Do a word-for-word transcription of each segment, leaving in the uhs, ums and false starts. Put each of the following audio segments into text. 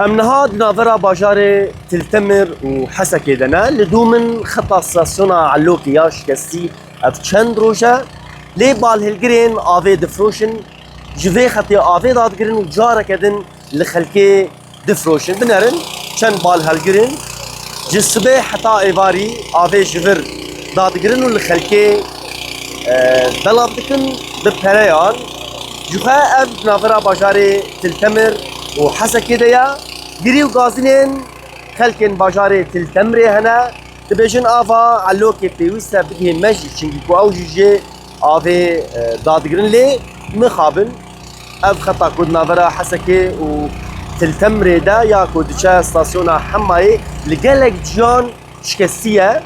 Em niha di navbera bajarê Tiltemir û Hesekê de ne. Li dû min xeta stasyona Elokê ya şikestî ev çend roj e. Lê balhilgirên avê difroşin, ji vê xetê avê dadigirin û careke din li xelkê difroşin. Binerin, çend balhilgirên ji sibê heta êvarî avê ji vir dadigirin û li xelkê, e, belav dikin bi pereyan. Jixwe ev navbera bajarê Tiltemir û Hesekê de ye. Girî û gazînên xelkên bajarê Tiltemirê hene. Dibêjin ava Elokê pêwîst e bigihê me jî, çimkî ku ew jî jê avê, e, dadigirin, lê mixabin. Ev xeta ku di navbera Hesekê û Tiltemirê de ya ku diçe stasyona Hemayê li gelek ciyan şikestî ye.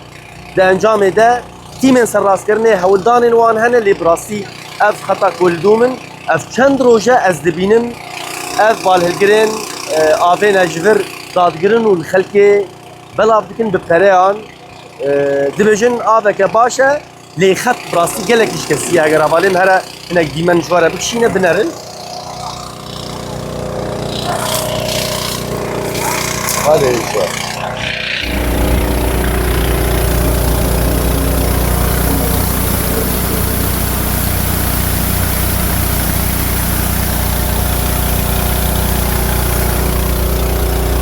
Di encamê de tîmên serrastkirinê hewldanên wan hene, lê bi rastî ev xeta ku li dû min, ev çend roj e ez dibînim, ev balhilgirên, e, avê ne ji vir dadigirin û li xelkê belav dikin bi pereyan. E, dibêjin aveke baş e, lê xet bi rastî gelekî şikestî ye. Eger hevalên here hinek dîmen ji we re bikişîne, binerin. Hale hêja.